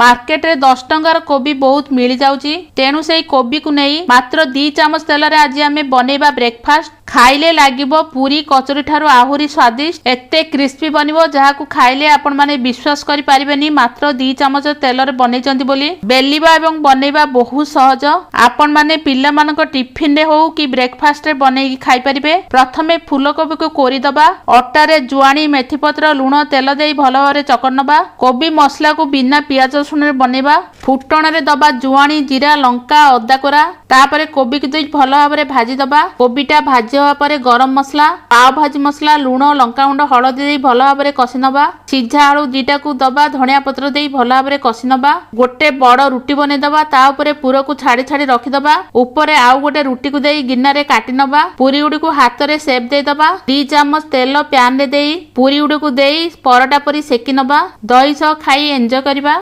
ମାର୍କେଟରେ 10 ଟଙ୍କାର କୋବି ବହୁତ ମିଳିଯାଉଛି। ତେଣୁ ସେଇ କୋବିକୁ ନେଇ ମାତ୍ର 2 ଚାମଚ ତେଲରେ ଆଜି ଆମେ ବନେଇବା ବ୍ରେକଫାଷ୍ଟ। ଖାଇଲେ ଲାଗିବ ପୁରୀ, କଚୋରି ଠାରୁ ଆହୁରି ସ୍ୱାଦିଷ୍ଟ। ଏତେ କ୍ରିସ୍ପି ବନିବ, ଯାହାକୁ ଖାଇଲେ ଆପଣମାନେ ବିଶ୍ୱାସ କରିପାରିବେନି ମାତ୍ର 2 ଚାମଚ ତେଲରେ ବନେଇଛନ୍ତି ବୋଲି। ବେଲିବା ଏବଂ ବନେଇବା ବହୁତ ସହଜ। ଆପଣମାନେ ପିଲାମାନଙ୍କ ଟିଫିନରେ ହଉ କି ବ୍ରେକଫାଷ୍ଟରେ ବନେଇକି ଖାଇପାରିବେ। ପ୍ରଥମେ ଫୁଲକୋବିକୁ କୋରିଦବା। ଅଟାରେ ଜୁଆଣି, ମେଥିପତ୍ର, ଲୁଣ, ତେଲ ଦେଇ ଭଲ ଭାବରେ ଚକଟି ନବା। କୋବି ମସଲାକୁ ବିନା ପିଆଜ ରସୁଣରେ ବନେଇବା। ଫୁଟଣରେ ଦବା ଜୁଆଣି, ଜିରା, ଲଙ୍କା, ଅଦା କୋରା। ତାପରେ କୋବିକୁ ଦେଇ ଭଲ ଭାବରେ ଭାଜି ଦବା। କୋବିଟା ଭାଜି ହେବା ପରେ ଗରମ ମସଲା, ପାଓ ଭାଜି ମସଲା, ଲୁଣ, ଲଙ୍କାଗୁଣ୍ଡ, ହଳଦୀ ଦେଇ ଭଲ ଭାବରେ କଷି ନବା। ସିଝା ଆଳୁ 2ଟାକୁ ଦବା। ଧଣିଆ ପତ୍ର ଦେଇ ଭଲ ଭାବରେ କଷି ନବା। ଗୋଟେ ବଡ ରୁଟି ବନେଇଦବା। ତା ଉପରେ ପୁରକୁ ଛାଡି ଛାଡି ରଖିଦବା। ଉପରେ ଆଉ ଗୋଟେ ରୁଟିକୁ ଦେଇ ଗିନାରେ କାଟି ନବା। ପୁରୀ ଗୁଡ଼ିକୁ ହାତରେ ସେପ୍ ଦେଇଦବା। 2 ଚାମଚ ତେଲ ପ୍ୟାନରେ ଦେଇ ପୁରୀ ଗୁଡ଼ିକୁ ଦେଇ ପରଟା ପରି ସେକି ନବା। ଦହି ସହ ଖାଇ ଏନ୍ଜୟ କରିବା।